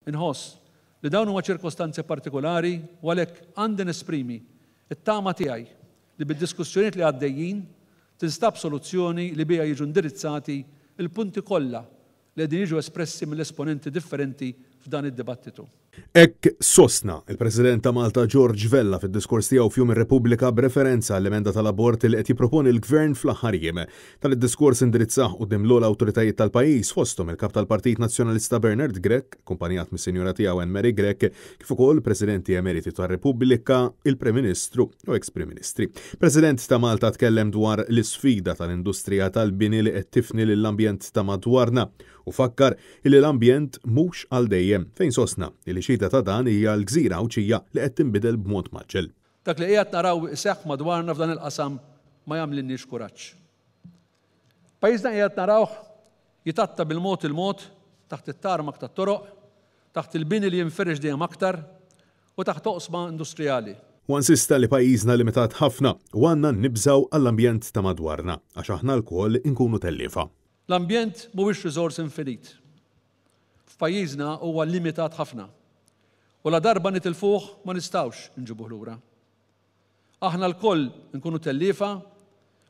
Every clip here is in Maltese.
Inħoss li dawn huma ċirkostanzi partikulari u għalhekk għandi nesprimi t-tama tiegħi li bid-diskussjonijiet li għaddejjin tinstab soluzzjoni li biha jiġu indirizzati l-punti kollha li qegħdin jiġu espressi mill-esponenti differenti f'dan id-dibattitu. Hekk sostna l-President ta' Malta George Vella fid-diskors tiegħu f'Jum ir-Repubblika b'referenza għall-emenda tal-abort li qed jipproponi l-Gvern fl-aħħar jiem. Dan id-diskors indirizzah quddiem l-ogħla awtoritajiet tal-pajjiż fosthom il-Kap tal-Partit Nazzjonalista Bernard Grech, akkumpanjat mis-Sinjura tiegħu Anne Marie Grech, kif ukoll Presidenti Emeriti tar-Repubblika, il-Prim Ministru u eks Prim Ministri. President ta' Malta tkellem dwar l-isfida tal-industrija tal-bini li qed tifni lill-ambjent ta' madwarna u fakkar illi l-ambjent mhux għal dejjem, fejn sostna illi xhieda ta' dan hija l-gżira Għawdxija li qed tinbidel b'mod mgħaġġel. Dak li qiegħed naraw iseħħ madwarna f'dan il-qasam ma jagħmlilniex kuraġġ. Pajjiżna qiegħed narawh jitgħatta bil-mod il-mod taħt it-tarmak tat-toroq, taħt il-bini li jinfirex dejjem aktar u taħt oqsma industrijali. Huwa insista li pajjiżna limitat ħafna u għandna nibżgħu għall-ambjent ta' madwarna għax aħna lkoll inkunu telliefa. L-ambjent mhuwiex riżors infinit. F'pajjiżna huwa limitat ħafna u ladarba nitilfuh ma nistgħux inġibuh lura. Aħna lkoll inkunu telliefa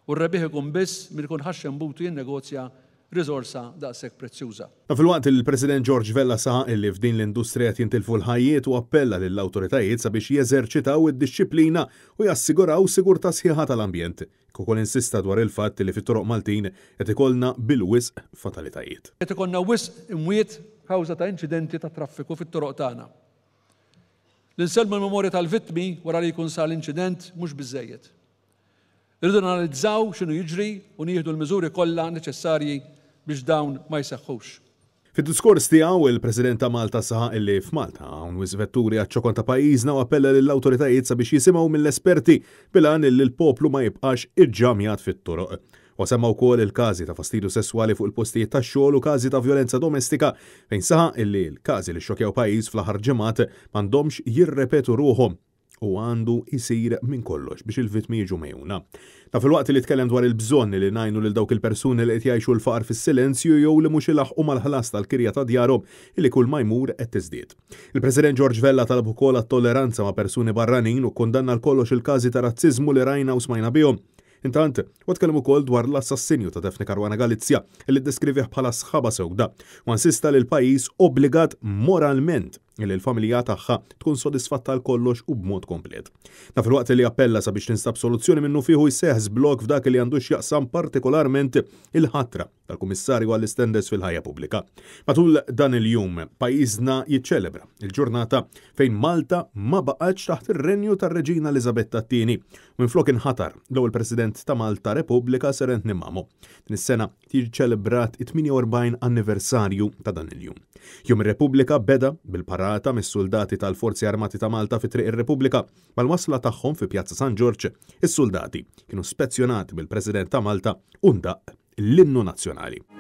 u r-rebbieħ ikun biss min ikun ħaxxen butu jinnegozja riżorsa daqshekk prezzjuża. Dan filwaqt li l-President George Vella saħaq illi f'din l-industrija qed jintilfu l-ħajjiet u appella lill-awtoritajiet sabiex jeżerċitaw id-dixxiplina u jassiguraw sigurtà sħiħa tal-ambjent. Kif ukoll insista dwar il-fatt li fit-toroq Maltin qed ikollna bil-wisq fatalitajiet. Qed ikollna wisq imwiet kawża ta' inċidenti tat-traffiku fit-toroq tagħna. Li nsellmu l-memorja tal-vittmi wara li jkun sar l-inċident mhux biżżejjed. Irridu nanalizzaw x'inhu jiġri u nieħdu l-miżuri kollha neċessarji biex dawn ma jseħħux. Fid-diskors tiegħu, il-President ta' Malta saħaq illi f'Malta hawn wisq vetturi għaċ-ċokon ta' pajjiżna u appella lill-awtoritajiet sabiex jisimgħu mill-esperti bil-għan illi l-poplu ma jibqax iġġamjat fit-toroq. Huwa semma wkoll il-każi ta' fastidju sesswali fuq il-postijiet tax-xogħol u każi ta' vjolenza domestika fejn saħaq illi l-każi li xxokkjaw pajjiż fl-aħħar ġimgħat m'għandhomx jirrepetu ruħhom u għandu jsir minn kollox biex il-vittmi jiġu megħjuna. Dan filwaqt li tkellem dwar il-bżonn li ngħinu lil dawk il-persuni li qed jgħixu l-faqar fis-silenzju jew li mhux ilaħħqu mal-ħlas tal-kirja ta' djarhom illi kull ma jmur qed tiżdied. Il-President George Vella talab ukoll għat-tolleranza ma' persuni barranin u kkundanna għal kollox il-każi ta' razziżmu li rajna u smajna bihom. Intant, huwa tkellem ukoll dwar l-assassinju ta' Daphne Caruana Galizia, li ddeskrivih bħala sħaba sewda, u insista li l-pajjiż obbligat moralment li l-familja tagħha tkun sodisfatta għal kollox u b'mod komplet. Dan filwaqt li appella sabiex tinstab soluzzjoni minnufih u jseħħ żblokk f'dak li għandu x'jaqsam partikolarment il-ħatra tal-Kummissarju għall-Istandards fil-Ħajja Pubblika. Matul dan il-jum, pajjiżna jiċċelebra il-ġurnata fejn Malta ma baqgħetx taħt ir-renju tar-Reġina Eliżabetta t-Tieni u minflok inħatar l-ewwel President ta' Malta Repubblika Sir Anthony Mamo. Din is-sena tiġi ċelebrat it-48 anniversarju ta' dan il-jum. Jum ir-Repubblika beda bil-parata mis-suldati tal-Forzi Armati ta' Malta fi Triq ir-Repubblika. Mal-wasla tagħhom fi Pjazza San Ġorġ, is-suldati kienu spezzjonati mill-President ta' Malta u ndaqq l-innu nazzjonali.